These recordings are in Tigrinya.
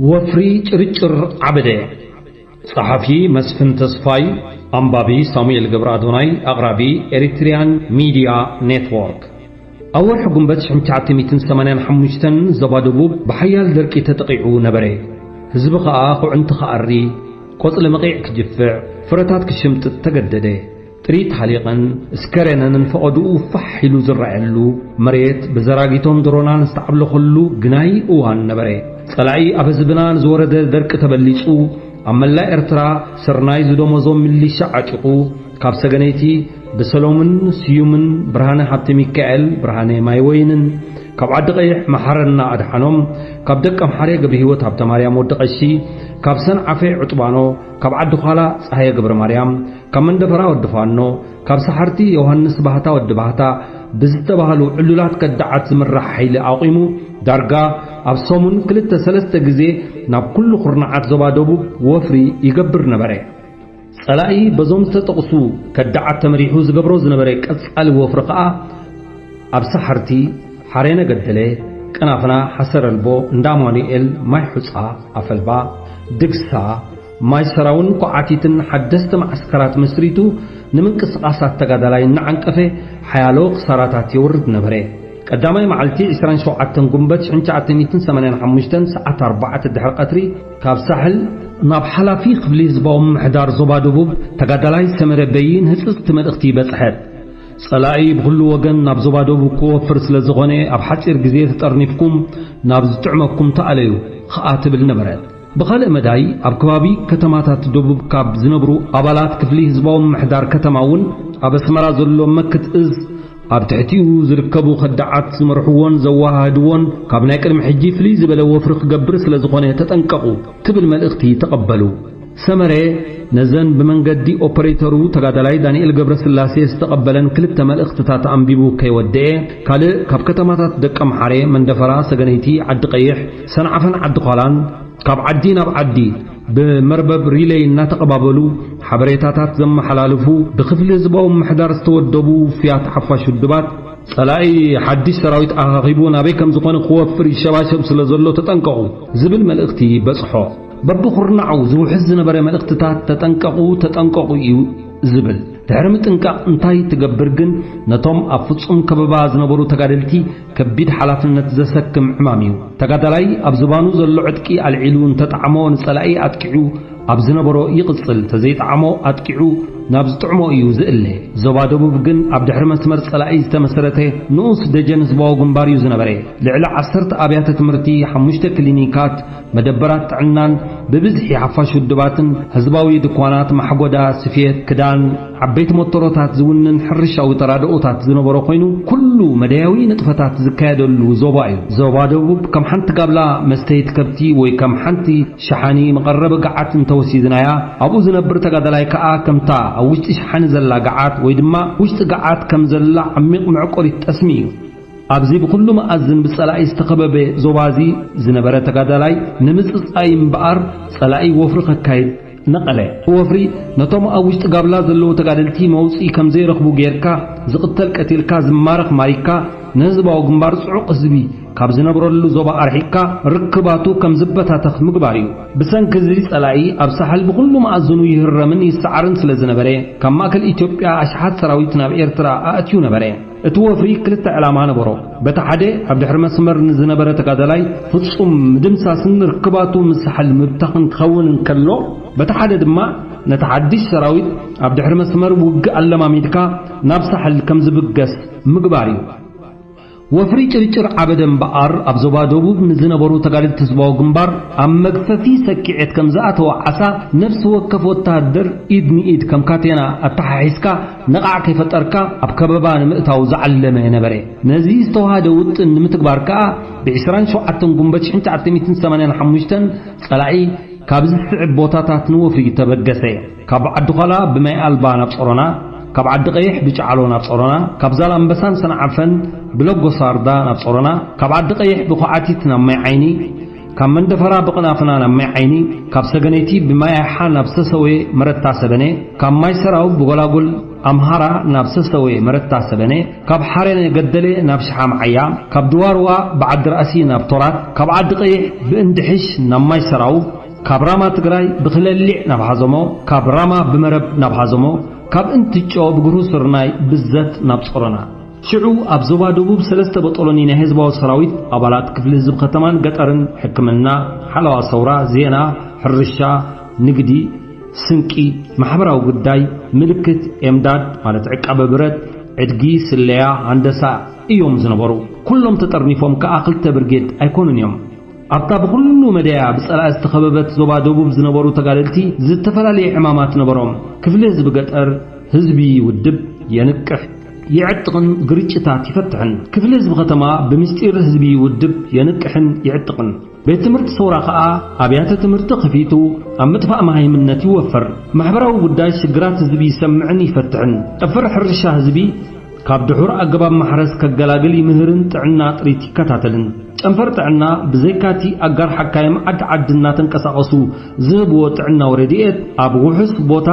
ወፍሪ ጭርጭር ዓበደ። ጸሓፊ መስፍን ተስፋይ፣ ኣንባቢ ሳሙኤል ገብረ ኣዶናይ፣ ኣቕራቢ ኤሪትሪያን ሚድያ ኔትወርክ። ኣብ ወርሒ ጉንበት ሽሕን ትሽዓተ ሚእትን ሰማንያን ሓሙሽተን ዞባ ደቡብ ብሓያል ደርቂ ተጠቒዑ ነበረ። ህዝቢ ኸኣ ኩዕንቲ ክኣሪ፣ ቆጽሊ መቒዕ ክጅፍዕ፣ ፍረታት ክሽምጥጥ ተገደደ። ጥሪት ሓሊቐን እስከሬነንን ፈቐድኡ ፋሕ ኢሉ ዝረኣየሉ፣ መሬት ብዘራጊቶም ድሮናን ዝተዓብለኸሉ ግናይ እዋን ነበረ። ጸላኢ ኣብ ህዝብና ንዝወረደ ደርቂ ተበሊጹ፣ ኣብ መላእ ኤርትራ ስርናይ ዝደመዞም ሚሊሻ ዓጢቑ፣ ካብ ሰገነይቲ ብሰሎምን ስዩምን ብርሃነ ሃብተሚካኤል ብርሃነ ማይወይንን፣ ካብ ዓዲ ቀይሕ መሓረና ኣድሓኖም፣ ካብ ደቀምሓረ ገብረሂወት ሃብተማርያም ወዲ ቀሺ፣ ካብ ሰንዓፈ ዕጡባኖ፣ ካብ ዓዲ ዃላ ጸሃየ ገብረማርያም፣ ካብ መንደፈራ ወዲ ፋኖ፣ ካብ ሰሓርቲ ዮሃንስ ባህታ ወዲ ባህታ ብዝተባህሉ ዕሉላት ከዳዓት ዝምራሕ ሓይሊ ኣቑሙ፣ ዳርጋ ኣብ ሰሙን ክልተ ሰለስተ ግዜ ናብ ኩሉ ኩርናዓት ዞባ ደቡብ ወፍሪ ይገብር ነበረ። ጸላኢ በዞም ዝተጠቕሱ ከዳዓት ተመሪሑ ዝገብሮ ዝነበረ ቀጻሊ ወፍሪ ኸኣ፣ ኣብ ሰሓርቲ ሓሬነ ገደለ፣ ቀናፍና ሓሰረልቦ፣ እንዳ ኣማኑኤል፣ ማይ ሑጻ፣ ኣፈልባ፣ ድግሳ፣ ማይ ሰራውን ኮዓቲትን ሓደስቲ መዓስከራት መስሪቱ፣ ንምንቅስቓሳት ተጋዳላይ እናዓንቀፈ ሓያሎ ክሳራታት የውርድ ነበረ። ቀዳማይ መዓልቲ ዕስራን ሸውዓተን ጉንበት ሽሕን ትሽዓተ ሚእትን ሰማንያን ሓሙሽተን ሰዓት ኣርባዕተ ድሕሪ ቀትሪ፣ ካብ ሳሕል ናብ ሓላፊ ክፍሊ ህዝባዊ ምምሕዳር ዞባ ደቡብ ተጋዳላይ ሰመረ በይን ህጽጽቲ መልእኽቲ በጽሐት። ጸላኢ ብኹሉ ወገን ናብ ዞባ ደቡብ ክወፍር ስለ ዝኾነ፣ ኣብ ሓጺር ግዜ ተጠርኒፍኩም ናብ ዝጥዕመኩም ተኣለዩ ኸኣ ትብል ነበረት። ብኻልእ መዳይ፣ ኣብ ከባቢ ከተማታት ደቡብ ካብ ዝነብሩ ኣባላት ክፍሊ ህዝባዊ ምምሕዳር ከተማ እውን ኣብ ኣስመራ ዘሎ መክት እዝ ኣብ ትሕቲኡ ዝርከቡ ከዳዓት ዝመርሕዎን ዘወሃህድዎን ካብ ናይ ቅድሚ ሕጂ ፍልይ ዝበለ ወፍሪ ክገብር ስለ ዝኾነ ተጠንቀቑ ትብል መልእኽቲ ተቐበሉ። ሰመረ ነዘን ብመንገዲ ኦፐሬተሩ ተጋዳላይ ዳንኤል ገብረስላሴ ዝተቐበለን ክልተ መልእኽትታት ኣንቢቡ ከይወደኤ፣ ካልእ ካብ ከተማታት ደቀምሓረ፣ መንደፈራ፣ ሰገነይቲ፣ ዓዲ ቀይሕ፣ ሰንዓፈን ዓዲ ዃላን ካብ ዓዲ ናብ ዓዲ ብመርበብ ሪሌይ እናተቐባበሉ ሓበሬታታት ዘመሓላልፉ ብክፍሊ ህዝባዊ ምምሕዳር ዝተወደቡ ውፉያት ሓፋሽ ውድባት፣ ጸላኢ ሓድሽ ሰራዊት ኣኻኺቡ ናበይ ከም ዝኾነ ክወፍር ይሸባሸብ ስለ ዘሎ ተጠንቀቑ ዝብል መልእኽቲ በጽሖ። በብኹርናዑ ዝውሕዝ ዝነበረ መልእኽትታት ተጠንቀቑ፣ ተጠንቀቑ እዩ ዝብል። ድሕሪ ምጥንቃቕ እንታይ ትገብር ግን፣ ነቶም ኣብ ፍጹም ከበባ ዝነበሩ ተጋደልቲ ከቢድ ሓላፍነት ዘሰክም ዕማም እዩ። ተጋዳላይ ኣብ ዝባኑ ዘሎ ዕጥቂ ኣልዒሉ እንተጠዓሞ ንጸላኢ ኣጥቂዑ ኣብ ዝነበሮ ይቕጽል፣ ተዘይጠዓሞ ኣጥቂዑ ናብ ዝጥዕሞ እዩ ዝእለ። ዞባ ደቡብ ግን ኣብ ድሕሪ መስመር ጸላኢ ዝተመሰረተ ንኡስ ደጀን ህዝባዊ ግንባር እዩ ዝነበረ። ልዕሊ ዓሰርተ ኣብያተ ትምህርቲ፣ ሓሙሽተ ክሊኒካት፣ መደበራት ጥዕናን ብብዝሒ ሓፋሽ ውድባትን ህዝባዊ ድኳናት፣ ማሕጎዳ፣ ስፌት፣ ክዳን፣ ዓበይቲ ሞተሮታት ዝውንን ሕርሻዊ ተራድኦታት ዝነበሮ ኮይኑ፣ ኩሉ መዳያዊ ንጥፈታት ዝካየደሉ ዞባ እዩ። ዞባ ደቡብ ከም ሓንቲ ጋብላ መስተይት ከብቲ ወይ ከም ሓንቲ ሸሓኒ መቐረቢ ገዓት እንተወሲድናያ፣ ኣብኡ ዝነብር ተጋዳላይ ከኣ ከምታ ኣብ ውሽጢ ሸሓኒ ዘላ ገዓት ወይ ድማ ውሽጢ ገዓት ከም ዘላ ዓሚቕ መዕቆሪት ጠስሚ እዩ። ኣብዚ ብኹሉ መኣዝን ብጸላኢ ዝተኸበበ ዞባ እዚ ዝነበረ ተጋዳላይ ንምጽጻይ እምበኣር ጸላኢ ወፍሪ ከካይድ ነቐለ። ወፍሪ ነቶም ኣብ ውሽጢ ጋብላ ዘለዉ ተጋደልቲ መውጽኢ ከም ዘይረኽቡ ጌርካ፣ ዝቕተል ቀቲልካ፣ ዝማረኽ ማሪክካ፣ ንህዝባዊ ግንባር ጽዑቕ ህዝቢ ካብ ዝነብረሉ ዞባ ኣርሒቕካ ርክባቱ ከም ዝበታተኽ ምግባር እዩ። ብሰንኪ እዚ ጸላኢ ኣብ ሳሕል ብኹሉ መኣዝኑ ይህረምን ይሰዓርን ስለ ዝነበረ፣ ካብ ማእከል ኢትዮጵያ ኣሽሓት ሰራዊት ናብ ኤርትራ ኣእትዩ ነበረ። እቲ ወፍሪ ክልተ ዕላማ ነበሮ። በቲ ሓደ፣ ኣብ ድሕሪ መስመር ንዝነበረ ተጋዳላይ ፍጹም ምድምሳስን ርክባቱ ምስ ሳሕል ምብታኽን ክኸውን እንከሎ፣ በቲ ሓደ ድማ፣ ነቲ ሓድሽ ሰራዊት ኣብ ድሕሪ መስመር ውግእ ኣለማሚድካ ናብ ሳሕል ከም ዝብገስ ምግባር እዩ። ወፍሪ ጭርጭር ዓበደ እምበኣር፣ ኣብ ዞባ ደቡብ ንዝነበሩ ተጋደልቲ ህዝባዊ ግንባር ኣብ መግፈፊ ሰኪዔት ከም ዝኣተወ ዓሳ፣ ነፍሲ ወከፍ ወተሃደር ኢድ ንኢድ ከም ካቴና ኣተሓሒዝካ ነቓዕ ከይፈጠርካ ኣብ ከበባ ንምእታው ዝዓለመ ነበረ። ነዚ ዝተዋሃደ ውጥን ንምትግባር ከኣ፣ ብዕስራን ሸውዓተን ጉንበት ሽሕን ትሽዓተ ሚእትን ሰማንያን ሓሙሽተን ጸላኢ ካብ ዝስዕብ ቦታታት ንወፍሪ ተበገሰ። ካብ ዓዲ ዃላ ብማይ ኣልባ ናብ ጾሮና፣ ካብ ዓዲ ቀይሕ ብጫዕሎ ናብ ጾሮና፣ ካብ ዛላምበሳን ሰንዓፈን ብለጎሳርዳ ናብ ጾሮና፣ ካብ ዓዲ ቀይሕ ብኳዓቲት ናብ ማይ ዓይኒ፣ ካብ መንደፈራ ብቕናፍና ናብ ማይ ዓይኒ፣ ካብ ሰገነይቲ ብማይ ኣይሓ ናብ ሰሰዌ መረታ ሰበነ፣ ካብ ማይ ሰራው ብጎላጉል ኣምሃራ ናብ ሰሰዌ መረታ ሰበነ፣ ካብ ሓረነ ገደለ ናብ ሽሓ መዓያ፣ ካብ ድዋርዋ ብዓዲ ራእሲ ናብ ቶራት፣ ካብ ዓዲ ቀይሕ ብእንድሕሽ ናብ ማይ ሰራው፣ ካብ ራማ ትግራይ ብክለሊዕ ናብ ሓዘሞ፣ ካብ ራማ ብመረብ ናብ ሓዘሞ፣ ካብ እንትጮ ብግሩ ስርናይ ብዘት ናብ ጾሮና። ሽዑ ኣብ ዞባ ደቡብ ሰለስተ በጦሎኒ ናይ ህዝባዊ ሰራዊት ኣባላት ክፍሊ ህዝቢ ከተማን ገጠርን፣ ሕክምና፣ ሓለዋ ሰውራ፣ ዜና፣ ሕርሻ፣ ንግዲ፣ ስንቂ፣ ማሕበራዊ ጉዳይ፣ ምልክት፣ ኤምዳድ ማለት ዕቃበ ብረት፣ ዕድጊ፣ ስለያ፣ ሃንደሳ እዮም ዝነበሩ። ኩሎም ተጠርኒፎም ከኣ ክልተ ብርጌድ ኣይኮኑን እዮም። ኣብታ ብኹሉ መደያ ብጸላኢ ዝተኸበበት ዞባ ደቡብ ዝነበሩ ተጋደልቲ ዝተፈላለየ ዕማማት ነበሮም። ክፍሊ ህዝቢ ገጠር ህዝቢ ውድብ የንቅሕ፣ ይዕጥቕን ግርጭታት ይፈትሕን። ክፍሊ ህዝቢ ከተማ ብምስጢር ህዝቢ ውድብ የንቅሕን ይዕጥቕን። ቤት ትምህርቲ ሰውራ ከኣ ኣብያተ ትምህርቲ ከፊቱ ኣብ ምጥፋእ መሃይምነት ይወፍር። ማሕበራዊ ጉዳይ ሽግራት ህዝቢ ይሰምዕን ይፈትሕን። ጠፈር ሕርሻ ህዝቢ ካብ ድሑር ኣገባብ ማሕረስ ከገላግል ይምህርን ጥዕና ጥሪት ይከታተልን። ጨንፈር ጥዕና ብዘይካቲ ኣጋር ሓካይም ዓዲ ዓዲ እናተንቀሳቐሱ ዝህብዎ ጥዕናዊ ረድኤት ኣብ ውሑስ ቦታ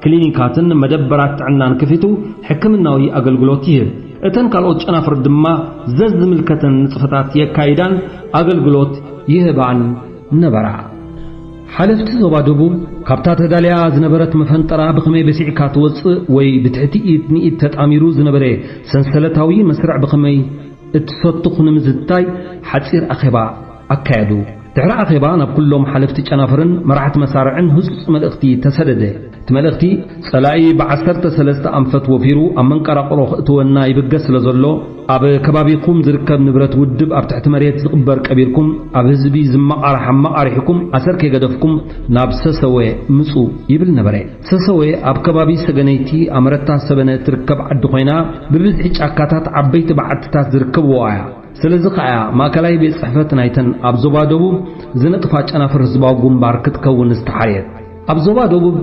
ክሊኒካትን መደበራት ጥዕናን ከፊቱ ሕክምናዊ ኣገልግሎት ይህብ። እተን ካልኦት ጨናፍር ድማ ዘዝምልከተን ንጥፈታት የካይዳን ኣገልግሎት ይህባን ነበራ። ሓለፍቲ ዞባ ደቡብ ካብታ ተዳልያ ዝነበረት መፈንጠራ ብኸመይ በሲዕካ ትወጽእ ወይ ብትሕቲ ኢድ ንኢድ ተጣሚሩ ዝነበረ ሰንሰለታዊ መስርዕ ብኸመይ እትሰቱኽ ንምዝታይ ሓጺር ኣኼባ ኣካየዱ። ድሕሪ ኣኼባ ናብ ኩሎም ሓለፍቲ ጨናፍርን መራሕቲ መሳርዕን ህጹጽ መልእኽቲ ተሰደደ። እቲ መልእኽቲ፣ ጸላኢ ብዓሰርተ ሰለስተ ኣንፈት ወፊሩ ኣብ መንቀራቕሮ ክእትወና ይብገስ ስለ ዘሎ፣ ኣብ ከባቢኹም ዝርከብ ንብረት ውድብ ኣብ ትሕቲ መሬት ዝቕበር ቀቢርኩም፣ ኣብ ህዝቢ ዝመቓራሕ ኣመቓሪሕኩም፣ ኣሰር ከይገደፍኩም ናብ ሰሰወ ምጹ ይብል ነበረ። ሰሰወ ኣብ ከባቢ ሰገነይቲ ኣመረታ ሰበነ እትርከብ ዓዲ ኮይና፣ ብብዝሒ ጫካታት ዓበይቲ በዓትታት ዝርከብዋ እያ። ስለዚ ከኣ እያ ማእከላይ ቤት ጽሕፈት ናይተን ኣብ ዞባ ደቡብ ዝነጥፋ ጨናፍር ህዝባዊ ግንባር ክትከውን ዝተሓርየት። ኣብ ዞባ ደቡብ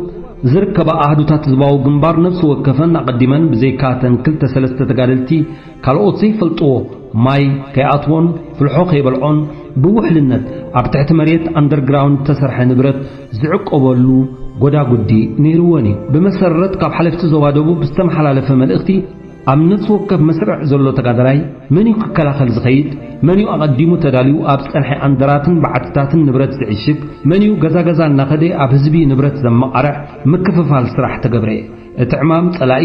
ዝርከባ ኣሃዱታት ህዝባዊ ግንባር ነፍሲ ወከፈን ኣቐዲመን ብዘይካ እተን ክልተ ሰለስተ ተጋደልቲ ካልኦት ዘይፈልጥዎ ማይ ከይኣትዎን ፍልሖ ከይበልዖን ብውሕልነት ኣብ ትሕቲ መሬት ኣንደርግራውንድ ዝተሰርሐ ንብረት ዝዕቆበሉ ጎዳጉዲ ነይርወን እዩ። ብመሰረት ካብ ሓለፍቲ ዞባ ደቡብ ዝተመሓላለፈ መልእኽቲ፣ ኣብ ነፍሲ ወከፍ መስርዕ ዘሎ ተጋዳላይ መን እዩ ክከላኸል ዝኸይድ? መን እዩ ኣቐዲሙ ተዳልዩ ኣብ ጸንሐ ኣንደራትን በዓትታትን ንብረት ዝዕሽግ? መን እዩ ገዛ ገዛ እናኸደ ኣብ ህዝቢ ንብረት ዘመቓርዕ? ምክፍፋል ስራሕ ተገብረ። እቲ ዕማም ጸላኢ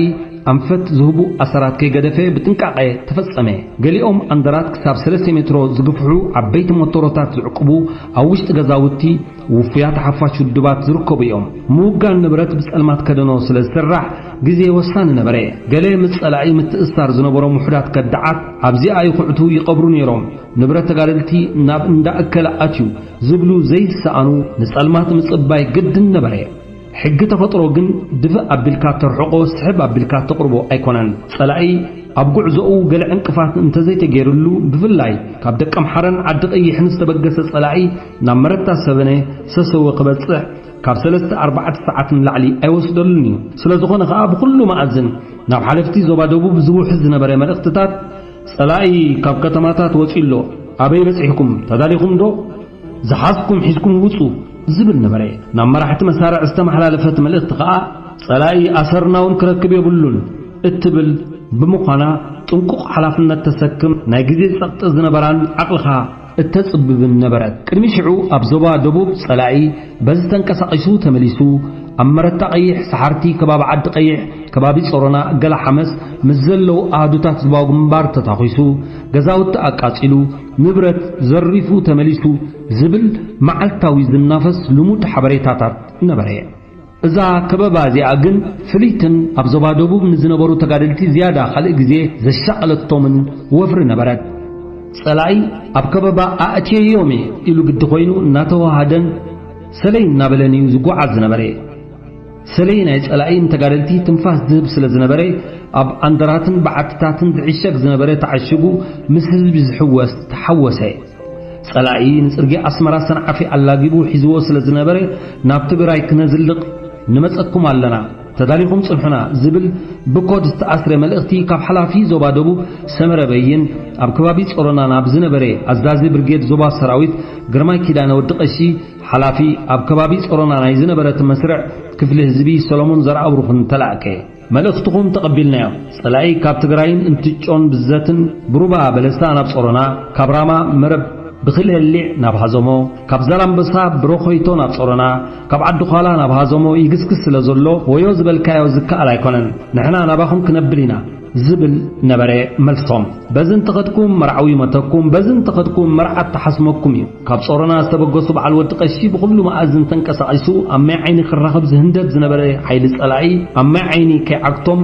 ኣንፈት ዝህቡ ኣሰራት ከይገደፈ ብጥንቃቐ ተፈጸመ። ገሊኦም ኣንደራት ክሳብ ሰለስተ ሜትሮ ዝግፍሑ ዓበይቲ ሞቶሮታት ዝዕቅቡ፣ ኣብ ውሽጢ ገዛውቲ ውፉያት ሓፋሽ ውድባት ዝርከቡ እዮም። ምውጋን ንብረት ብጸልማት ከደኖ ስለ ዝስራሕ ግዜ ወሳኒ ነበረ። ገለ ምስ ጸላኢ ምትእስሳር ዝነበሮም ውሑዳት ከዳዓት ኣብዚኣ ይኹዕቱ ይቐብሩ ነይሮም። ንብረት ተጋደልቲ ናብ እንዳ እከለ ኣትዩ ዝብሉ ዘይሰኣኑ ንጸልማት ምጽባይ ግድን ነበረ። ሕጊ ተፈጥሮ ግን ድፍእ ኣቢልካ ተርሕቆ ስሕብ ኣቢልካ ተቕርቦ ኣይኮነን። ጸላኢ ኣብ ጉዕዞኡ ገለ ዕንቅፋት እንተዘይተገይሩሉ፣ ብፍላይ ካብ ደቀምሓረን ዓዲ ቀይሕን ዝተበገሰ ጸላኢ ናብ መረታ ሰበነ ሰሰወ ክበጽሕ ካብ ሰለስተ ኣርባዕተ ሰዓት ንላዕሊ ኣይወስደሉን እዩ። ስለ ዝኾነ ኸኣ ብኹሉ መኣዝን ናብ ሓለፍቲ ዞባ ደቡብ ዝውሕዝ ዝነበረ መልእኽትታት፣ ጸላኢ ካብ ከተማታት ወጺኡ ኣሎ፣ ኣበይ በጺሕኩም? ተዳሊኹም ዶ? ዝሓዝኩም ሒዝኩም ውጹ ዝብል ነበረ። ናብ መራሕቲ መሳርዕ ዝተመሓላለፈት መልእኽቲ ከኣ፣ ጸላኢ ኣሰርና እውን ክረክብ የብሉን እትብል ብምዃና፣ ጥንቁቕ ሓላፍነት ተሰክም ናይ ግዜ ጸቕጢ ዝነበራን ዓቕልኻ እተጽብብን ነበረት። ቅድሚ ሽዑ ኣብ ዞባ ደቡብ ጸላኢ በዚ ተንቀሳቒሱ ተመሊሱ፣ ኣብ መረታ ቀይሕ፣ ሰሓርቲ፣ ከባቢ ዓዲ ቀይሕ፣ ከባቢ ጾሮና፣ ገላ ሓመስ ምስ ዘለዉ ኣሃዱታት ህዝባዊ ግንባር ተታኺሱ፣ ገዛውቲ ኣቃጺሉ፣ ንብረት ዘሪፉ ተመሊሱ ዝብል መዓልታዊ ዝናፈስ ልሙድ ሓበሬታታት ነበረ። እዛ ከበባ እዚኣ ግን ፍልይትን ኣብ ዞባ ደቡብ ንዝነበሩ ተጋደልቲ ዝያዳ ካልእ ግዜ ዘሻቐለቶምን ወፍሪ ነበረት። ጸላኢ ኣብ ከበባ ኣእትየዮም እየ ኢሉ ግዲ ኮይኑ እናተዋሃደን ሰለይ እናበለን እዩ ዝጓዓዝ ዝነበረ። ሰለይ ናይ ጸላኢ ንተጋደልቲ ትንፋስ ዝህብ ስለ ዝነበረ፣ ኣብ ኣንደራትን በዓትታትን ዝዕሸግ ዝነበረ ተዓሽጉ ምስ ህዝቢ ዝሕወስ ተሓወሰ። ጸላኢ ንጽርግያ ኣስመራ ሰንዓፈ ኣላጊቡ ሒዝዎ ስለ ዝነበረ፣ ናብ ትግራይ ክነዝልቕ ንመጸኩም ኣለና፣ ተዳሊኹም ጽንሑና ዝብል ብኮድ ዝተኣስረ መልእኽቲ ካብ ሓላፊ ዞባ ደቡብ ሰመረ በይን፣ ኣብ ከባቢ ጾሮና ናብ ዝነበረ ኣዛዚ ብርጌድ ዞባ ሰራዊት ግርማይ ኪዳነ ወዲ ቀሺ፣ ሓላፊ ኣብ ከባቢ ጾሮና ናይ ዝነበረት መስርዕ ክፍሊ ህዝቢ ሰሎሞን ዘርኣብሩኽን ተላእከ። መልእኽትኹም ተቐቢልናዮ። ጸላኢ ካብ ትግራይን እንትጮን ብዘትን ብሩባ በለሳ ናብ ጾሮና፣ ካብ ራማ መረብ ብኽልኤ ሊዕ ናብ ሃዞሞ፣ ካብ ዛላምበሳ ብሮኾይቶ ናብ ጾሮና፣ ካብ ዓዲ ዃላ ናብ ሃዞሞ ይግስግስ ስለ ዘሎ፣ ወዮ ዝበልካዮ ዝከኣል ኣይኮነን። ንሕና ናባኹም ክነብል ኢና። ዝብል ነበረ መልሶም። በዚ እንተኸድኩም መርዓዊ ይመተኩም፣ በዚ እንተኸድኩም መርዓት ተሓስመኩም እዩ። ካብ ጾሮና ዝተበገሱ በዓል ወዲ ቀሺ ብኹሉ መኣዝን ተንቀሳቒሱ ኣብ ማይ ዓይኒ ክራኸብ ዝህንደድ ዝነበረ ሓይሊ ጸላኢ ኣብ ማይ ዓይኒ ከይዓግቶም፣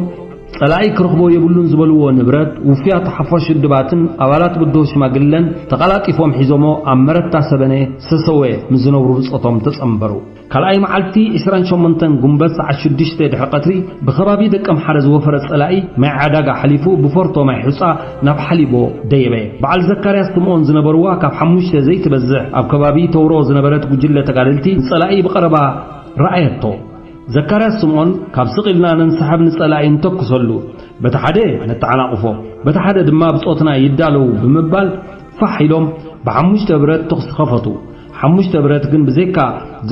ጸላኢ ክረኽቦ የብሉን ዝበልዎ ንብረት፣ ውፉያት ሓፋሽ ውድባትን ኣባላት ብድሆ ሽማግለን ተቐላጢፎም ሒዞሞ ኣብ መረታ ሰበነ ሰሰወ ምስ ዝነብሩ ብጾቶም ተጸንበሩ። ካልኣይ መዓልቲ ዕስራን ሸሞንተን ጉንበት ሰዓት ሽዱሽተ ድሕሪ ቀትሪ ብኸባቢ ደቀምሓረ ዝወፈረ ጸላኢ ማይ ዓዳጋ ሓሊፉ ብፎርቶ ማይ ሑጻ ናብ ሓሊቦ ደየበ። በዓል ዘካርያስ ስምኦን ዝነበርዋ ካብ ሓሙሽተ ዘይትበዝሕ ኣብ ከባቢ ተውሮ ዝነበረት ጉጅለ ተጋደልቲ ንጸላኢ ብቐረባ ረኣየቶ። ዘካርያስ ስምኦን፣ ካብ ስቕ ኢልና ነንሰሓብ ንጸላኢ ንተኩሰሉ፣ በቲ ሓደ ነተዓናቕፎ፣ በቲ ሓደ ድማ ብጾትና ይዳለዉ ብምባል ፋሕ ኢሎም ብሓሙሽተ ብረት ተኹሲ ከፈቱ። ሓሙሽተ ብረት ግን ብዘይካ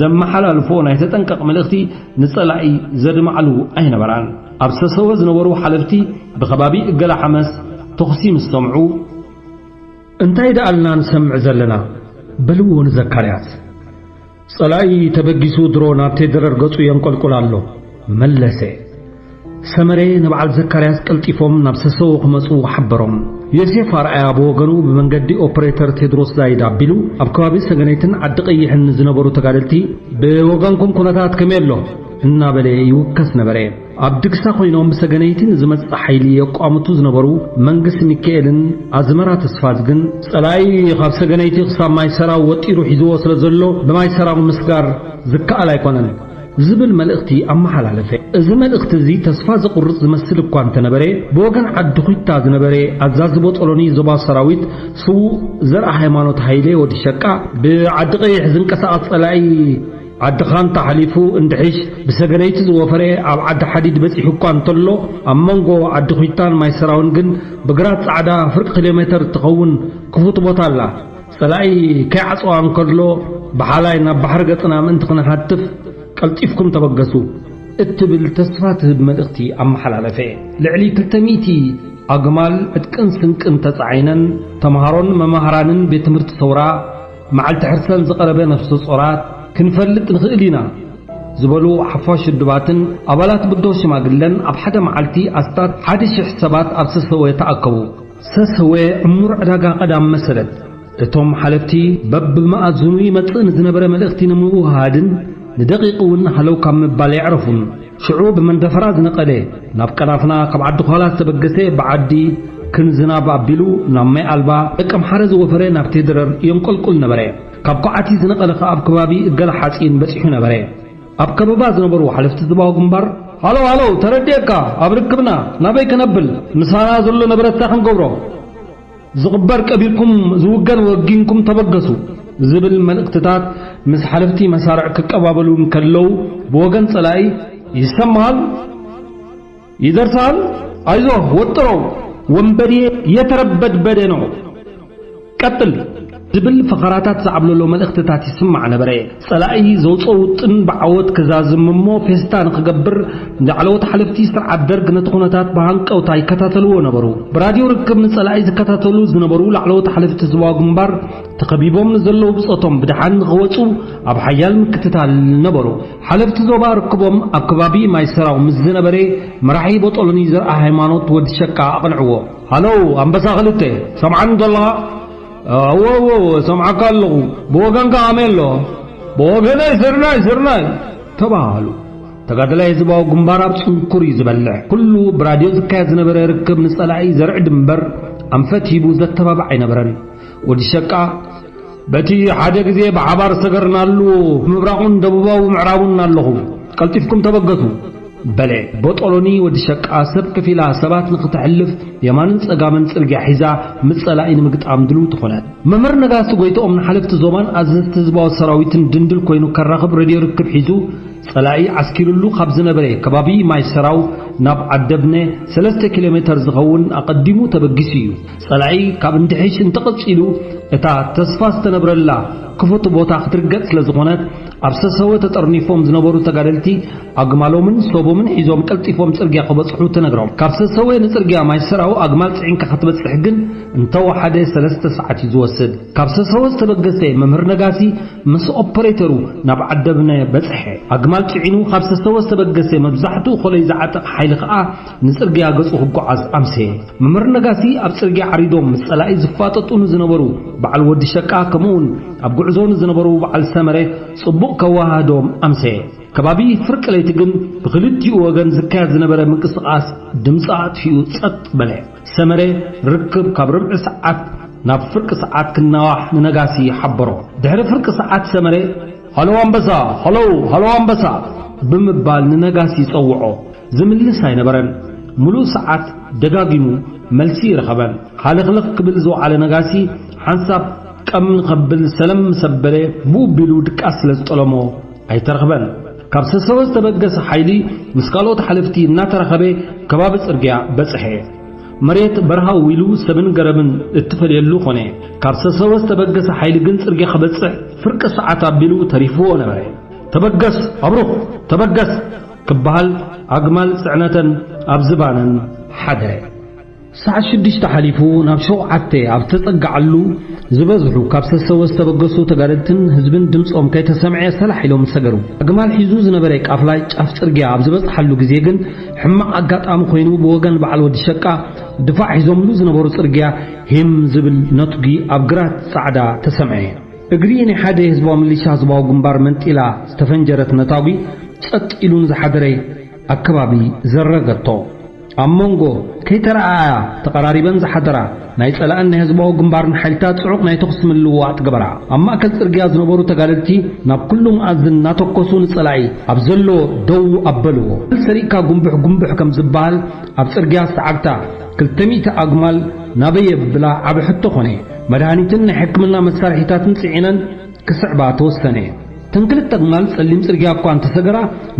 ዘመሓላልፎ ናይ ተጠንቀቕ መልእኽቲ ንጸላኢ ዘድማዕሉ ኣይነበራን። ኣብ ሰሰወ ዝነበሩ ሓለፍቲ ብኸባቢ እገላ ሓመስ ተኹሲ ምስ ሰምዑ፣ "እንታይ ደኣልና ንሰምዕ ዘለና?" በልዎ ንዘካርያስ። "ጸላኢ ተበጊሱ ድሮ ናብ ቴድረር ገጹ የንቆልቁል ኣሎ" መለሰ። ሰመረ ንበዓል ዘካርያስ ቀልጢፎም ናብ ሰሰዎ ክመጹ ሓበሮም። ዮሴፍ ኣርኣያ ብወገኑ ብመንገዲ ኦፕሬተር ቴድሮስ ዛይድ ኣቢሉ ኣብ ከባቢ ሰገነይትን ዓዲ ቀይሕን ንዝነበሩ ተጋደልቲ "ብወገንኩም ኩነታት ከመይ ኣሎ?" እናበለ ይውከስ ነበረ። ኣብ ድግሳ ኮይኖም ብሰገነይቲ ንዝመጽእ ሓይሊ የቋምቱ ዝነበሩ መንግስ ሚካኤልን ኣዝመራ ተስፋዝ ግን "ጸላኢ ካብ ሰገነይቲ ክሳብ ማይ ሰራው ወጢሩ ሒዝዎ ስለ ዘሎ ብማይ ሰራው ምስጋር ዝከኣል ኣይኮነን" ዝብል መልእኽቲ ኣመሓላለፈ። እዚ መልእኽቲ እዚ ተስፋ ዘቑርጽ ዝመስል እኳ እንተነበረ፣ ብወገን ዓዲ ኹይታ ዝነበረ ኣዛዚ ቦጦሎኒ ዞባ ሰራዊት ስዉእ ዘርኣ ሃይማኖት ሃይለ ወዲ ሸቃ፣ ብዓዲ ቀይሕ ዝንቀሳቐስ ጸላኢ ዓዲ ኻንታ ሓሊፉ እንድሕሽ ብሰገነይቲ ዝወፈረ ኣብ ዓዲ ሓዲድ በጺሑ እኳ እንተሎ፣ ኣብ መንጎ ዓዲ ኹይታን ማይ ሰራውን ግን ብግራት ጻዕዳ ፍርቂ ኪሎ ሜተር እትኸውን ክፉት ቦታ ኣላ። ጸላኢ ከይዓጸዋ እንከሎ፣ ብሓላይ ናብ ባሕሪ ገጽና ምእንቲ ክንሃትፍ፣ ቀልጢፍኩም ተበገሱ እትብል ተስፋ ትህብ መልእኽቲ ኣመሓላለፈ። ልዕሊ ክልተ ሚእቲ ኣግማል ዕጥቅን ስንቅን ተጻዒነን፣ ተምሃሮን መማህራንን ቤት ትምህርቲ ሰውራ፣ መዓልቲ ሕርሰን ዝቐረበ ነፍሰ ጾራት ክንፈልጥ ንኽእል ኢና ዝበሉ ሓፋሽ ውድባትን ኣባላት ብድሆ ሽማግለን ኣብ ሓደ መዓልቲ ኣስታት ሓደ ሽሕ ሰባት ኣብ ሰሰወ ተኣከቡ። ሰሰወ ዕሙር ዕዳጋ ቀዳም መሰለት። እቶም ሓለፍቲ በብመኣዝኑ ይመጽእ ንዝነበረ መልእኽቲ ንምውህሃድን ንደቂቕ እውን ሃለው ካብ ምባል የዕረፉን። ሽዑ ብመንደፈራ ዝነቐለ፣ ናብ ቀናፍና ካብ ዓዲ ዃላ ዝተበገሰ ብዓዲ ክን ዝናብ ኣቢሉ ናብ ማይ ኣልባ ደቀምሓረ ዝወፈረ ናብ ቴድረር የንቆልቁል ነበረ። ካብ ኳዓቲ ዝነቐለ ከኣ ኣብ ከባቢ እገላ ሓጺን በጺሑ ነበረ። ኣብ ከበባ ዝነበሩ ሓለፍቲ ዞባዊ ግንባር፣ "ሃሎ፣ ሃሎ፣ ተረዲኤካ፣ ኣብ ርክብና፣ ናበይ ከነብል፣ ምሳና ዘሎ ንብረትታ ክንገብሮ?" "ዝቕበር ቀቢርኩም፣ ዝውገን ወጊንኩም ተበገሱ" ዝብል መልእኽትታት ምስ ሓለፍቲ መሳርዕ ክቀባበሉ እንከለዉ፣ ብወገን ጸላኢ፣ "ይሰማሃል? ይደርሳል? ኣይዞህ፣ ወጥሮ! ወንበዴ የተረበድበደ ነው! ቀጥል!" ዝብል ፈኸራታት ዝዓብለሎ መልእኽትታት ይስማዕ ነበረ። ጸላኢ ዘውጽኦ ውጥን ብዓወት ክዛዝም እሞ ፌስታ ንኽገብር፣ ንላዕለዎት ሓለፍቲ ስርዓት ደርግ ነቲ ኩነታት ብሃንቀውታ ይከታተልዎ ነበሩ። ብራድዮ ርክብ ንጸላኢ ዝከታተሉ ዝነበሩ ላዕለዎት ሓለፍቲ ዞባዊ ግንባር፣ ተኸቢቦም ንዘለዉ ብጾቶም ብደሓን ንኽወጹ ኣብ ሓያል ምክትታል ነበሩ። ሓለፍቲ ዞባ ርክቦም ኣብ ከባቢ ማይ ሰራው ምስ ዝነበረ መራሒ ቦጦሎኒ ዘርኣ ሃይማኖት ወዲ ሸቃ ኣቕንዕዎ። "ሃለው፣ ኣንበሳ ክልተ፣ ሰምዓኒ ዶ ኣለኻ?" "እወ፣ እወ፣ እወ፣ ሰምዓካ ኣለኹ። ብወገንካ ከመይ ኣሎ?" "ብወገነይ ስርናይ፣ ስርናይ!" ተባሃሉ። ተጋዳላይ ህዝባዊ ግንባር ኣብ ጽንኩር እዩ ዝበልሕ። ኩሉ ብራድዮ ዝካየድ ዝነበረ ርክብ ንጸላኢ ዘርዕድ እምበር ኣንፈት ሂቡ ዘተባባዕ ኣይነበረን። ወዲ ሸቃ፣ "በቲ ሓደ ግዜ ብሓባር ዝሰገርናሉ ምብራቑን ደቡባዊ ምዕራቡን ኣለኹ። ቀልጢፍኩም ተበገሱ!" በለ። ቦጦሎኒ ወዲ ሸቃ ሰብ ከፊላ ሰባት ንኽተሕልፍ የማንን ጸጋምን ጽርግያ ሒዛ ምስ ጸላኢ ንምግጣም ድልውቲ ኾነት። መምህር ነጋሲ ጎይትኦም ንሓለፍቲ ዞባን ኣዘዝቲ ህዝባዊ ሰራዊትን ድንድል ኮይኑ ከራኽብ ሬድዮ ርክብ ሒዙ ጸላኢ ዓስኪሩሉ ካብ ዝነበረ ከባቢ ማይ ሰራው ናብ ዓደብነ ሰለስተ ኪሎ ሜተር ዝኸውን ኣቐዲሙ ተበጊሱ እዩ። ጸላኢ ካብ እንድሕሽ እንተቐጺሉ እታ ተስፋ ዝተነብረላ ክፉት ቦታ ክትርገጽ ስለ ዝኾነት፣ ኣብ ሰሰወ ተጠርኒፎም ዝነበሩ ተጋደልቲ ኣግማሎምን ሰቦምን ሒዞም ቀልጢፎም ጽርግያ ክበጽሑ ተነግሮም። ካብ ሰሰወ ንጽርግያ ማይ ሰራው ኣግማል ጽዒንካ ክትበጽሕ ግን እንተወሓደ ሰለስተ ሰዓት እዩ ዝወስድ። ካብ ሰሰወ ዝተበገሰ መምህር ነጋሲ ምስ ኦፐሬተሩ ናብ ዓደብነ በጽሐ። ኣግማል ጽዒኑ ካብ ሰሰወ ዝተበገሰ መብዛሕትኡ ኮለይ ዝዓጠቕ ሓይሊ ከኣ ንጽርግያ ገጹ ክጓዓዝ ኣምሰየ። መምህር ነጋሲ ኣብ ጽርግያ ዓሪዶም ምስ ጸላኢ ዝፋጠጡ ንዝነበሩ በዓል ወዲ ሸቃ፣ ከምኡውን ኣብ ጉዕዞ ንዝነበሩ በዓል ሰመረ ጽቡቕ ከወሃህዶም ኣምሰየ። ከባቢ ፍርቂ ለይቲ ግን ብኽልቲኡ ወገን ዝካየድ ዝነበረ ምንቅስቓስ ድምፂ ኣጥፊኡ ጸጥ በለ። ሰመረ ርክብ ካብ ርብዒ ሰዓት ናብ ፍርቂ ሰዓት ክናዋሕ ንነጋሲ ሓበሮ። ድሕሪ ፍርቂ ሰዓት ሰመረ፣ "ሃሎ ኣንበሳ፣ ሃሎ፣ ሃሎ ኣንበሳ" ብምባል ንነጋሲ ይጸውዖ። ዝምልስ ኣይነበረን። ምሉእ ሰዓት ደጋጊሙ መልሲ ይረኸበን። ሃለኽለኽ ክብል ዝወዓለ ነጋሲ ሓንሳብ ቀም ከብል ሰለም ምስ ኣበለ፣ ብኡ ኣቢሉ ድቃስ ስለ ዝጠለሞ ኣይተረኽበን። ካብ ሰሰወ ዝተበገሰ ሓይሊ ምስ ካልኦት ሓለፍቲ እናተራኸበ ከባቢ ጽርግያ በጽሐ። መሬት በረሃ ኢሉ ሰብን ገረብን እትፈልየሉ ኾነ። ካብ ሰሰወ ዝተበገሰ ሓይሊ ግን ጽርግያ ክበጽሕ ፍርቂ ሰዓት ኣቢሉ ተሪፍዎ ነበረ። "ተበገስ ኣብሩኽ፣ ተበገስ!" ክበሃል ኣግማል ጽዕነተን ኣብ ዝባነን ሓደረ። ሰዓት ሽዱሽተ ሓሊፉ ናብ ሸውዓተ ኣብ ተጸግዓሉ ዝበዝሑ ካብ ሰሰወ ዝተበገሱ ተጋደልትን ህዝብን ድምጾም ከይተሰምዐ ሰላሕ ኢሎም ሰገሩ። ኣግማል ሒዙ ዝነበረ ቃፍላይ ጫፍ ጽርግያ ኣብ ዝበጽሓሉ ግዜ ግን ሕማቕ ኣጋጣሚ ኮይኑ ብወገን በዓል ወዲ ሸቃ ድፋዕ ሒዞምሉ ዝነበሩ ጽርግያ ሂም ዝብል ነትጒ ኣብ ግራት ጻዕዳ ተሰምዐ። እግሪ ናይ ሓደ ህዝባዊ ምልሻ ህዝባዊ ግንባር መንጢላ ዝተፈንጀረት ነታጒ ጸጥ ኢሉ ንዝሓደረ ኣከባቢ ዘረገቶ። ኣብ መንጎ ከይተረኣኣያ ተቐራሪበን ዝሓደራ ናይ ጸላእን ናይ ህዝባዊ ግንባርን ሓይልታት ጽዑቕ ናይ ተኹሲ ምልውዋጥ ገበራ። ኣብ ማእከል ጽርግያ ዝነበሩ ተጋደልቲ ናብ ኩሉ መኣዝን እናተኮሱ ንጸላኢ ኣብ ዘሎ ደው ኣበልዎ። ሰሪቕካ ጉንብሕ ጉንብሕ ከም ዝበሃል ኣብ ጽርግያ ዝተዓግታ ክልተ ሚእቲ ኣግማል ናበይ የብላ ዓቢ ሕቶ ኾነ። መድሃኒትን ናይ ሕክምና መሳርሒታትን ጽዒነን ክስዕባ ተወሰነ። እተን ክልተ ኣግማል ጸሊም ጽርግያ እኳ እንተሰገራ፣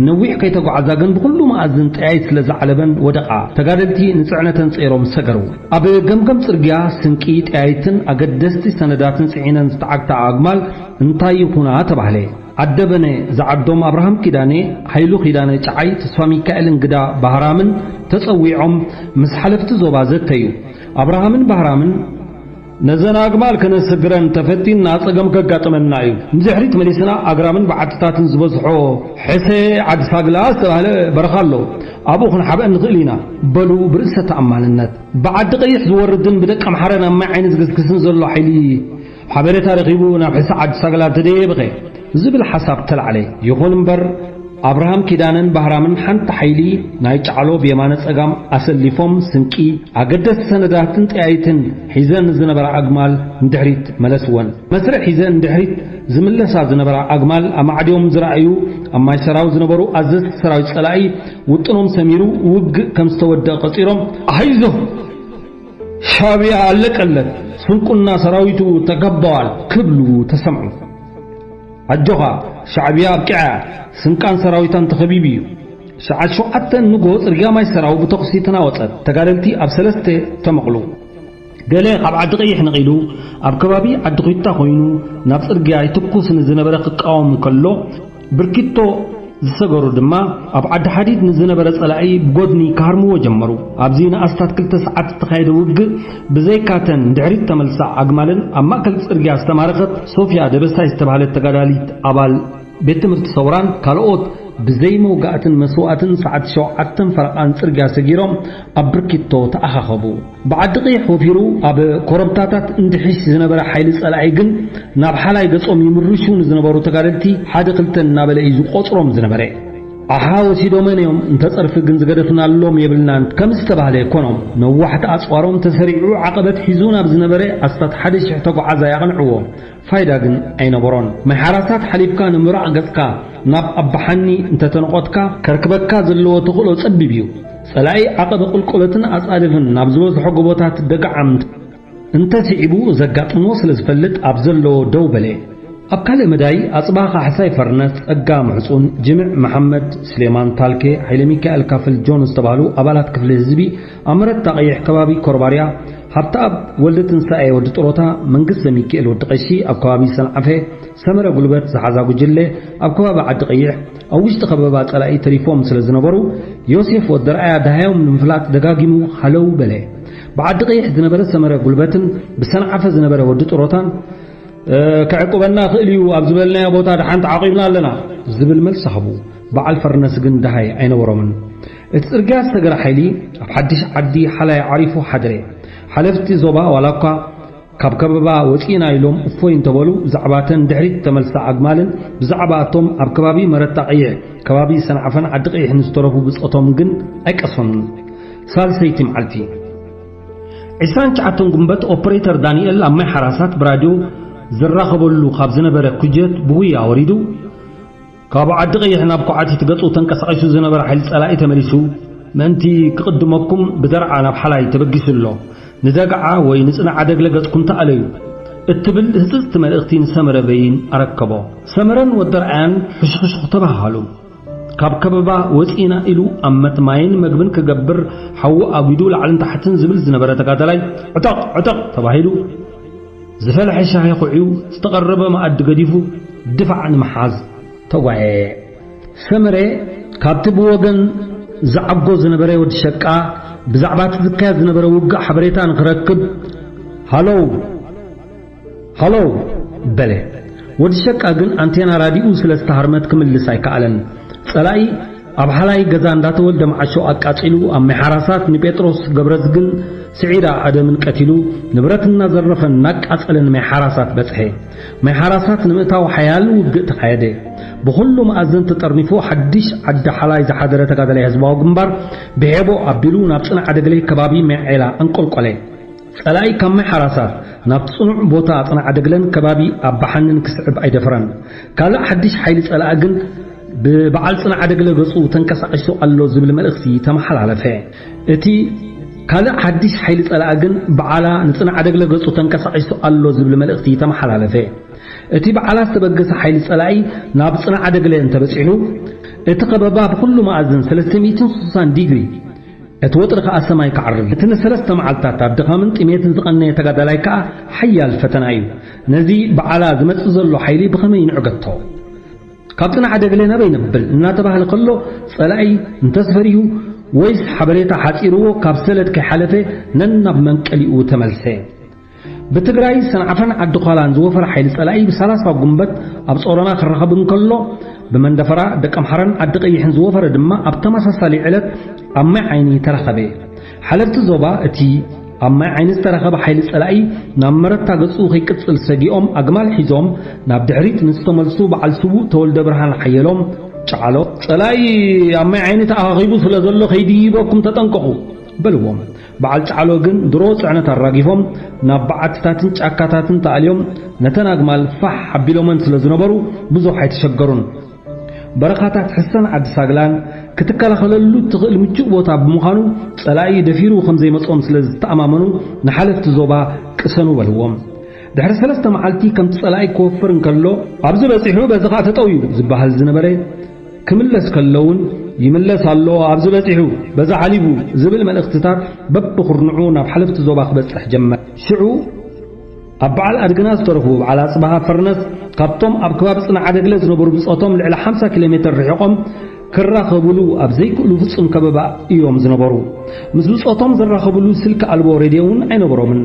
ነዊሕ ከይተጓዕዛ ግን ብኹሉ መኣዝን ጠያይት ስለ ዝዓለበን ወደቓ። ተጋደልቲ ንጽዕነተን ጸይሮም ሰገሩ። ኣብ ገምገም ጽርግያ ስንቂ፣ ጠያይትን ኣገደስቲ ሰነዳትን ጽዒነን ዝተዓግታ ኣግማል እንታይ ይኹና ተባህለ። ኣደበነ ዝዓዶም ኣብርሃም ኪዳነ፣ ሃይሉ ኪዳነ ጨዓይ፣ ተስፋ ሚካኤል እንግዳ ባህራምን ተጸዊዖም ምስ ሓለፍቲ ዞባ ዘተዩ። ኣብርሃምን ባህራምን፣ "ነዘን ኣግማል ከነስግረን ተፈቲንና ጸገም ከጋጥመና እዩ። ንድሕሪት መሊስና ኣግራምን በዓትታትን ዝበዝሖ ሕሰ ዓዲ ሳግላ ዝተባህለ በረኻ ኣሎ። ኣብኡ ክንሓብአን ንኽእል ኢና" በሉ ብርእሰ ተኣማንነት። ብዓዲ ቀይሕ ዝወርድን ብደቂ ኣምሓረ ናብ ማይ ዓይኒ ዝግስግስን ዘሎ ሓይሊ ሓበሬታ ረኺቡ ናብ ሕሰ ዓዲ ሳግላ ተደየበኸ ዝብል ሓሳብ ተላዕለ። ይኹን እምበር ኣብርሃም ኪዳነን ባህራምን ሓንቲ ሓይሊ ናይ ጫዕሎ ብየማነ ጸጋም ኣሰሊፎም ስንቂ፣ ኣገደስቲ ሰነዳትን ጠያይትን ሒዘን ዝነበራ ኣግማል ንድሕሪት መለስወን። መስርዕ ሒዘን ንድሕሪት ዝምለሳ ዝነበራ ኣግማል ኣማዕድዮም ዝረኣዩ ኣብ ማይ ሰራው ዝነበሩ ኣዘዝቲ ሰራዊት ጸላኢ ውጥኖም ሰሚሩ ውግእ ከም ዝተወደአ ቀጺሮም፣ "ኣይዞ! ሻዕብያ ኣለቀለት፣ ስንቁና ሰራዊቱ ተከበዋል" ክብሉ ተሰምዑ። "ኣጆኻ፣ ሻዕብያ ኣብቂዓ፣ ስንቃን ሰራዊታን ተኸቢቡ እዩ።" ሰዓት ሸውዓተ ንጎ ጽርግያ ማይ ሰራው ብተኹሲ ተናወጸት። ተጋደልቲ ኣብ ሰለስተ ተመቕሉ። ገለ ካብ ዓዲ ቀይሕ ነቒሉ ኣብ ከባቢ ዓዲ ኹታ ኮይኑ ናብ ጽርግያ ይትኩስ ንዝነበረ ክቃወም እንከሎ፣ ብርኪቶ ዝሰገሩ ድማ ኣብ ዓዲ ሓዲድ ንዝነበረ ጸላኢ ብጎድኒ ክሃርምዎ ጀመሩ። ኣብዚ ንኣስታት ክልተ ሰዓት ዝተኻየደ ውግእ ብዘይካተን ንድሕሪት ተመልሳ ኣግማልን ኣብ ማእከል ጽርግያ ዝተማረኸት ሶፍያ ደበሳይ ዝተባህለት ተጋዳሊት ኣባል ቤት ትምህርቲ ሰውራን ካልኦት ብዘይ መውጋእትን መስዋእትን ሰዓት ሸውዓተን ፈረቓን ጽርግያ ሰጊሮም ኣብ ብርኪቶ ተኣኻኸቡ። ብዓዲ ቀይሕ ወፊሩ ኣብ ኮረብታታት እንድሒሽ ዝነበረ ሓይሊ ጸላኢ ግን ናብ ሓላይ ገጾም ይምርሹ ንዝነበሩ ተጋደልቲ ሓደ ክልተ እናበለ እዩ ዝቖጽሮም ዝነበረ። ኣሓ ወሲዶመን እዮም፣ እንተ ጸርፊ ግን ዝገደፍናሎም የብልናን ከም ዝተባህለ ኮኖም። ነዋሕቲ ኣጽዋሮም ተሰሪዑ ዓቐበት ሒዙ ናብ ዝነበረ ኣስታት ሓደ ሽሕ ተጓዓዛይ ኣቕንዕዎ። ፋይዳ ግን ኣይነበሮን። ማይ ሓራሳት ሓሊፍካ ንምብራቕ ገጽካ ናብ ኣባሓኒ እንተተነቖትካ፣ ከርክበካ ዘለዎ ተኽእሎ ጸቢብ እዩ። ጸላኢ ዓቐበ ቁልቁለትን ኣጻድፍን ናብ ዝበዝሖ ጎቦታት ደጋዓም እንተስዒቡ ዘጋጥሞ ስለ ዝፈልጥ ኣብ ዘለዎ ደው በለ። ኣብ ካልእ መዳይ ኣጽባኻ ሕሳይ ፈርነስ፣ ጸጋም ሕጹን፣ ጅምዕ መሓመድ፣ ስሌማን ታልኬ፣ ሃይለ ሚካኤል ካፍል፣ ጆን ዝተባህሉ ኣባላት ክፍሊ ህዝቢ ኣብ መረታ ቀይሕ ከባቢ ኮርባርያ ሃብተኣብ ወልደትንሳኤ ወዲ ጥሮታ፣ መንግስተ ሚኪኤል ወዲ ቀሺ፣ ኣብ ከባቢ ሰንዓፈ ሰመረ ጉልበት ዝሓዛ ጉጅለ ኣብ ከባቢ ዓዲ ቀይሕ ኣብ ውሽጢ ከበባ ጸላኢ ተሪፎም ስለ ዝነበሩ፣ ዮሴፍ ወዲ ርኣያ ደሃዮም ንምፍላጥ ደጋጊሙ ሃለው በለ። ብዓዲ ቀይሕ ዝነበረ ሰመረ ጉልበትን ብሰንዓፈ ዝነበረ ወዲ ጥሮታን፣ "እ፣ ክዕቁበና ክእል እዩ፣ ኣብ ዝበልናዮ ቦታ ደሓን ተዓቂብና ኣለና" ዝብል መልሲ ሃቡ። በዓል ፈርነስ ግን ደሃይ ኣይነበሮምን። እቲ ጽርግያ ዝሰገረ ሓይሊ ኣብ ሓድሽ ዓዲ ሓላይ ዓሪፉ ሓደረ። ሓለፍቲ ዞባ ዋላ እኳ ካብ ከበባ ወጺእና ኢሎም እፎይ እንተበሉ፣ ብዛዕባ እተን ድሕሪት ተመልሳ ኣግማልን ብዛዕባ እቶም ኣብ ከባቢ መረታ ቀይሕ፣ ከባቢ ሰንዓፈን ዓዲ ቀይሕን ዝተረፉ ብጾቶም ግን ኣይቀሰኑን። ሳልሰይቲ መዓልቲ። ዕስራን ትሽዓተን ጉንበት ኦፐሬተር ዳንኤል ኣብ ማይ ሓራሳት ብራድዮ ዝራኸበሉ ካብ ዝነበረ ኩጀት ብጉያ ወሪዱ፣ ካብ ዓዲ ቀይሕ ናብ ኳዕቲት ገጹ ተንቀሳቒሱ ዝነበረ ሓይሊ ጸላኢ ተመሊሱ ምእንቲ ክቕድመኩም ብደርዓ ናብ ሓላይ ተበጊሱ ኣሎ። ንደግዓ ወይ ንጽንዓ ደግለ ገጽኩም ተኣለዩ እትብል ህጽጽቲ መልእኽቲ ንሰመረ በይን ኣረከቦ። ሰመረን ወዲ ርኣያን ሕሹኽሹኽ ተባሃሃሉ። ካብ ከበባ ወጺእና ኢሉ ኣብ መትማይን መግብን ክገብር ሓዊ ኣጒዱ ላዕልን ታሕትን ዝብል ዝነበረ ተጋዳላይ ዕጠቕ ዕጠቕ ተባሂሉ ዝፈለሐ ሻሂ ኩዕዩ ዝተቐረበ መኣዲ ገዲፉ ድፋዕ ንምሓዝ ተጓየየ። ሰመረ ካብቲ ብወገን ዝዓጎ ዝነበረ ወዲ ሸቃ ብዛዕባ እቲ ዝካየድ ዝነበረ ውግእ ሓበሬታ ንኽረክብ፣ "ሃሎ፣ ሃሎ" በለ። ወዲ ሸቃ ግን ኣንቴና ራዲኡ ስለ ዝተሃርመት ክምልስ ኣይከኣለን። ጸላኢ ኣብ ሓላይ ገዛ እንዳተወልደ መዓሾ ኣቃጺሉ፣ ኣብ ማይ ሓራሳት ንጴጥሮስ ገብረዝግን ስዒዳ ኣደምን ቀቲሉ፣ ንብረት እናዘረፈን እናቃጸለን ማይ ሓራሳት በጽሐ። ማይ ሓራሳት ንምእታው ሓያል ውግእ ተኻየደ። ብኹሉ መኣዝን ተጠርኒፉ፣ ሓድሽ ዓዲ ሓላይ ዝሓደረ ተጋዳላይ ህዝባዊ ግንባር ብሔቦ ኣቢሉ ናብ ጽንዓ ደግለይ ከባቢ ማይ ዔላ ኣንቆልቆለ። ጸላኢ ካብ ማይ ሓራሳት ናብ ጽኑዕ ቦታ ጽንዓ ደግለን ከባቢ ኣባሓንን ክስዕብ ኣይደፈረን። ካልእ ሓድሽ ሓይሊ ጸላኢ ግን ብበዓል ጽንዓ ደግለ ገጹ ተንቀሳቒሱ ኣሎ ዝብል መልእኽቲ ተመሓላለፈ። እቲ ካልእ ሓድሽ ሓይሊ ጸላኢ ግን በዓላ ንጽንዓ ደግለ ገጹ ተንቀሳቒሱ ኣሎ ዝብል መልእኽቲ ተመሓላለፈ። እቲ በዓላ ዝተበገሰ ሓይሊ ጸላኢ ናብ ጽንዓ ደግለ እንተበጺሑ፣ እቲ ከበባ ብኹሉ መኣዝን ሰለስተ ሚእትን ስሳን ዲግሪ፣ እቲ ወጥሪ ከኣ ሰማይ ክዓርግ እዩ። እቲ ንሰለስተ መዓልታት ኣብ ድኻምን ጥሜትን ዝቐነየ ተጋዳላይ ከኣ ሓያል ፈተና እዩ። ነዚ በዓላ ዝመጽእ ዘሎ ሓይሊ ብኸመይ ንዕገቶ? ካብ ጽንዓ ደግለ ናበይ ነብል እናተባህለ ከሎ፣ ጸላኢ እንተስ ፈሪሁ ወይስ ሓበሬታ ሓጺርዎ ካብ ሰለድ ከይሓለፈ ነናብ መንቀሊኡ ተመልሰ። ብትግራይ ሰንዓፈን ዓዲ ዃላን ዝወፈረ ሓይሊ ጸላኢ ብሳላሳ ጉንበት ኣብ ጾሮና ክራኸብ እንከሎ፣ ብመንደፈራ፣ ደቀምሓረን ዓዲ ቀይሕን ዝወፈረ ድማ ኣብ ተመሳሳሊ ዕለት ኣብ ማይ ዓይኒ ተረኸበ። ሓለፍቲ ዞባ እቲ ኣብ ማይ ዓይኒ ዝተረኸበ ሓይሊ ጸላኢ ናብ መረታ ገጹ ከይቅጽል ሰጊኦም ኣግማል ሒዞም ናብ ድሕሪት ንዝተመልሱ በዓል ስዉእ ተወልደ ብርሃን ሓየሎም ጫዕሎ፣ "ጸላኢ ኣብ ማይ ዓይኒ ተኣኻኺቡ ስለ ዘሎ ከይድይበኩም ተጠንቀቑ" በልዎም። በዓል ጫዕሎ ግን ድሮ ጽዕነት ኣራጊፎም ናብ በዓትታትን ጫካታትን ተኣልዮም ነተን ኣግማል ፋሕ ኣቢሎመን ስለ ዝነበሩ ብዙሕ ኣይተሸገሩን። በረኻታት ሕሰን ዓዲ ሳግላን ክትከላኸለሉ እትኽእል ምቹእ ቦታ ብምዃኑ ጸላኢ ደፊሩ ከም ዘይመጾም ስለ ዝተኣማመኑ ንሓለፍቲ ዞባ ቅሰኑ በልዎም። ድሕሪ ሰለስተ መዓልቲ ከምቲ ጸላኢ ክወፍር እንከሎ፣ "ኣብዚ በጺሑ በዚ ኸኣ ተጠውዩ" ዝበሃል ዝነበረ ክምለስ ከሎ እውን "ይምለስ ኣሎ፣ ኣብዚ በጺሑ፣ በዛ ሓሊፉ" ዝብል መልእኽትታት በብኹርንዑ ናብ ሓለፍቲ ዞባ ክበጽሕ ጀመረ። ሽዑ ኣብ በዓል ኣድግና ዝተረኽቡ በዓል ኣጽብሃ ፈርነስ ካብቶም ኣብ ከባቢ ጽንዓ ደግለ ዝነበሩ ብጾቶም ልዕሊ ሓምሳ ኪሎ ሜትር ርሒቖም ክራኸብሉ ኣብ ዘይክእሉ ፍጹም ከበባ እዮም ዝነበሩ። ምስ ብጾቶም ዝራኸብሉ ስልኪ ኣልቦ ሬድዮ እውን ኣይነበሮምን።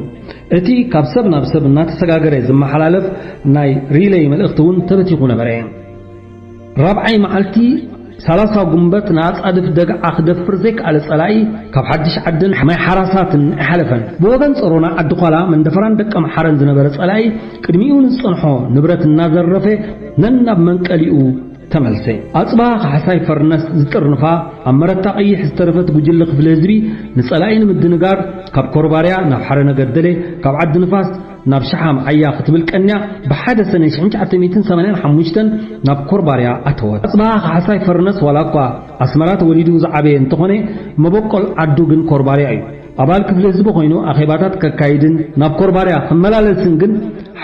እቲ ካብ ሰብ ናብ ሰብ እናተሰጋገረ ዝመሓላለፍ ናይ ሪለይ መልእኽቲ እውን ተበቲኹ ነበረ። ራብዓይ መዓልቲ ሰላሳ ጉንበት ንኣጻድፍ ደግዓ ክደፍር ዘይከኣለ ጸላኢ ካብ ሓድሽ ዓድን ማይ ሓራሳትን ኣይሓለፈን። ብወገን ጸሮና ዓዲ ዃላ መንደፈራን ደቀምሓረን ዝነበረ ጸላኢ ቅድሚኡ ንዝጸንሖ ንብረት እናዘረፈ ነናብ መንቀሊኡ ተመልሰ። ኣጽብሃ ካሕሳይ ፈርነስ ዝጥርንፋ ኣብ መረታ ቀይሕ ዝተረፈት ጉጅለ ክፍለ ህዝቢ ንጸላኢ ንምድንጋር ካብ ኮርባርያ ናብ ሓረ ነገደለ፣ ካብ ዓዲ ንፋስ ናብ ሸሓም ዓያ ክትብል ቀንያ ብሓደ ሰነ ሽሕን ትሽዓተ ሚእትን ሰማንያን ሓሙሽተን ናብ ኮርባርያ ኣተወት። ኣጽብሃ ካሕሳይ ፈርነስ ዋላ እኳ ኣስመራ ተወሊዱ ዝዓበየ እንተኾነ መበቆል ዓዱ ግን ኮርባርያ እዩ። ኣባል ክፍሊ ህዝቢ ኮይኑ ኣኼባታት ከካይድን ናብ ኮርባርያ ክመላለስን ግን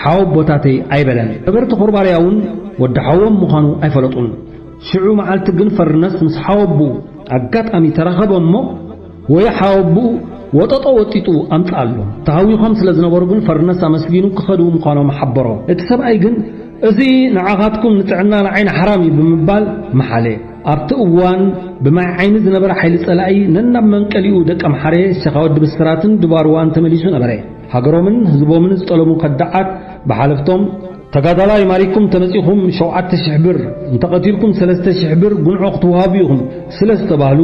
ሓወቦታተይ ኣይበለን። ነበርቲ ኮርባርያ እውን ወዲ ሓዎም ምዃኑ ኣይፈለጡን። ሽዑ መዓልቲ ግን ፈርነስ ምስ ሓወቡኡ ኣጋጣሚ ተራኸበ እሞ ወይ ሓወቡኡ ወጠጦ ወጢጡ ኣምጽኣሎም። ተሃዊኾም ስለ ዝነበሩ ግን ፈርነስ ኣመስጊኑ ክኸዱ ምዃኖም ሓበሮ። እቲ ሰብኣይ ግን፣ "እዚ ንዓኻትኩም ንጥዕና ንዓይን ሓራም እዩ" ብምባል መሓለ። ኣብቲ እዋን ብማይ ዓይኒ ዝነበረ ሓይሊ ጸላኢ ነናብ መንቀሊኡ ደቀምሓረ ሸኻ ወዲ ብስራትን ድባርዋን ተመሊሱ ነበረ። ሃገሮምን ህዝቦምን ዝጠለሙ ከዳዓት ብሓለፍቶም፣ "ተጋዳላይ ማሪኩም ተመጺኹም ሸውዓተ ሽሕ ብር፣ እንተቐቲልኩም ሰለስተ ሽሕ ብር ጉንዖ ክትወሃቡ ኢኹም" ስለ ዝተባህሉ፣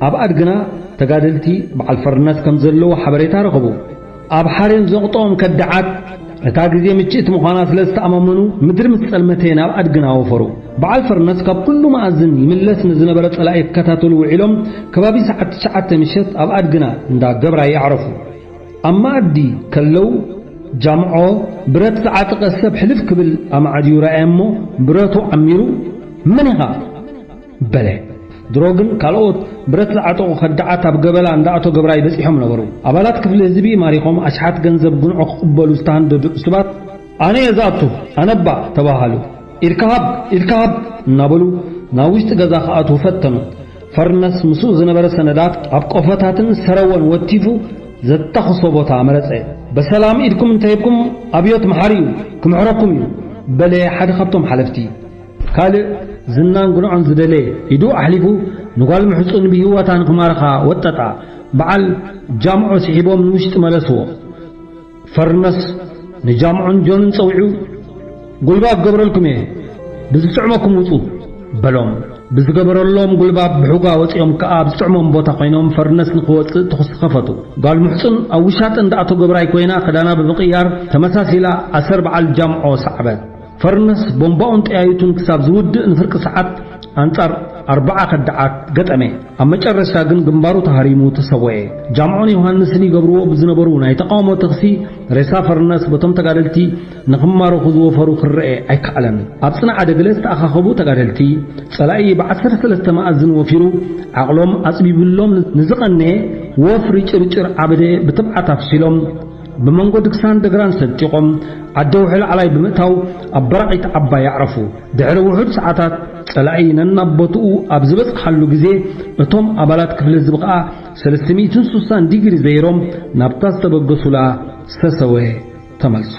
ኣብ ኣድግና ተጋደልቲ በዓል ፈርነስ ከም ዘለዉ ሓበሬታ ረኸቡ። ኣብ ሓሬን ዘቕጦም ከዳዓት እታ ግዜ ምችእቲ ምዃና ስለ ዝተኣማመኑ፣ ምድሪ ምስ ጸልመተ ናብ ኣድግና ወፈሩ። በዓል ፈርነስ ካብ ኩሉ መኣዝን ይምለስ ንዝነበረ ጸላኢ ክከታተሉ ውዒሎም፣ ከባቢ ሰዓት ትሽዓተ ምሸት ኣብ ኣድግና እንዳ ገብራይ ኣዕረፉ። ኣብ መኣዲ ከለዉ፣ ጃምዖ ብረት ዝዓጠቐ ሰብ ሕልፍ ክብል ኣማዕድዩ ረኣየ እሞ፣ ብረቱ ዓሚሩ፣ "መን ኢኻ?" በለ። ድሮ ግን ካልኦት ብረት ዝዓጠቑ ከዳዓት ኣብ ገበላ እንዳ ኣቶ ገብራይ በጺሖም ነበሩ። ኣባላት ክፍሊ ህዝቢ ማሪኾም ኣሽሓት ገንዘብ ጉንዖ ክቕበሉ ዝተሃንደዱ ዕሱባት፣ "ኣነ እየ ዝኣቱ፣ ኣነባ" ተባሃሉ። "ኢድካ ሃብ፣ ኢድካ ሃብ" እናበሉ ናብ ውሽጢ ገዛ ክኣትዉ ፈተኑ። ፈርነስ ምስኡ ዝነበረ ሰነዳት ኣብ ቆፎታትን ሰረወን ወቲፉ ዘታኽሶ ቦታ መረጸ። "በሰላም ኢድኩም እንተሂብኩም ኣብዮት መሓሪ እዩ፣ ክምሕረኩም እዩ" በለ ሓደ ካብቶም ሓለፍቲ። ካልእ ዝናን ጉንዖን ዝደለ ኢዱ ኣሕሊፉ ንጓል ምሕጹን ብህይወታ ንኽማርኻ ወጠጣ። በዓል ጃምዖ ስሒቦም ንውሽጢ መለስዎ። ፈርነስ ንጃምዖን ጆንን ጸዊዑ፣ "ጉልባብ ገብረልኩም እየ፣ ብዝጥዕመኩም ውጹ" በሎም። ብዝገበረሎም ጉልባብ ብሑጋ ወጺኦም ከኣ ኣብ ዝጥዕሞም ቦታ ኮይኖም ፈርነስ ንኽወጽእ ተኹሲ ከፈቱ። ጓል ምሕጹን ኣብ ውሻጠ እንዳ ኣቶ ገብራይ ኮይና ክዳና ብምቕያር ተመሳሲላ ኣሰር በዓል ጃምዖ ሰዓበት። ፈርነስ ቦምባኡን ጠያይቱን ክሳብ ዝውድእ ንፍርቂ ሰዓት ኣንጻር ኣርባዓ ከዳዓት ገጠመ። ኣብ መጨረሻ ግን ግንባሩ ተሃሪሙ ተሰወኤ። ጃምዖን ዮሃንስን ይገብርዎ ብዝነበሩ ናይ ተቃውሞ ተኽሲ ሬሳ ፈርነስ በቶም ተጋደልቲ ንኽማረኹ ዝወፈሩ ክረኤ ኣይከኣለን። ኣብ ጽንዓደ ገለ ዝተኣኻኸቡ ተጋደልቲ፣ ጸላኢ ብዓሰርተ ሰለስተ መኣዝን ወፊሩ ዓቕሎም ኣጽቢብሎም ንዝቐነየ ወፍሪ ጭርጭር ዓበደ ብትብዓት ኣፍሺሎም፣ ብመንጎ ድግሳን ደግራን ሰንጢቖም፣ ዓዲ ውሒ ላዕላይ ብምእታው ኣብ በራቒት ዓባይ ኣዕረፉ። ድሕሪ ውሑድ ሰዓታት ጸላኢ ነናብ ቦትኡ ኣብ ዝበጽሓሉ ግዜ፣ እቶም ኣባላት ክፍሊ ህዝቢ ከኣ ሰለስተ ሚእትን ስሳን ዲግሪ ዘይሮም ናብታ ዝተበገሱላ ሰሰወ ተመልሱ።